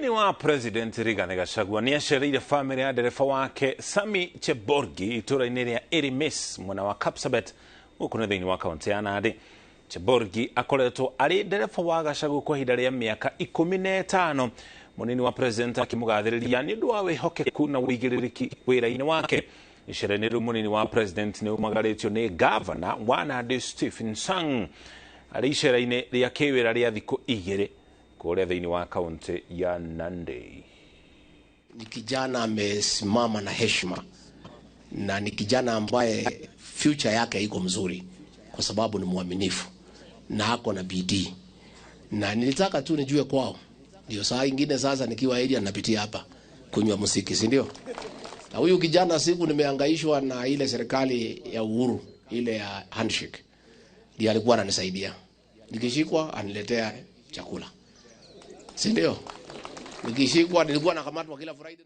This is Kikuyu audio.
Munini wa President Rigathi Gachagua nĩ acereire famĩlĩ ya ndereba wake Sami Cheborgi itũũra-inĩ rĩa Irimis mwena wa Kapsabet gũkũ nĩ thĩinĩ wa kaunti ya Nandi. Cheborgi akoretwo arĩ ndereba wa Gachagua kwa ihinda rĩa mĩaka 15. Munini wa President akĩmũgathĩrĩria nĩ ũndũ wa wĩhokeku na ũigĩrĩrĩki wĩra-inĩ wake. Icera-inĩ rĩu munini wa President nĩ umagarĩtio nĩ gavana wa Nandi Stephen Sang arĩ icera-inĩ rĩa kĩwĩra rĩa thikũ 2 kũrĩa thĩinĩ wa kaunti ya Nandi. Ni kijana amesimama na heshima na ni kijana ambaye future yake iko mzuri kwa sababu ni mwaminifu na ako na bidii, na nilitaka tu nijue kwao. Ndio saa ingine sasa nikiwa area napitia hapa kunywa muziki, si ndio? Na huyu kijana siku nimehangaishwa na ile serikali ya Uhuru ile ya handshake, ndiye alikuwa ananisaidia. Nikishikwa aniletea chakula, si ndio? Nikishikwa nilikuwa nakamatwa kila Friday.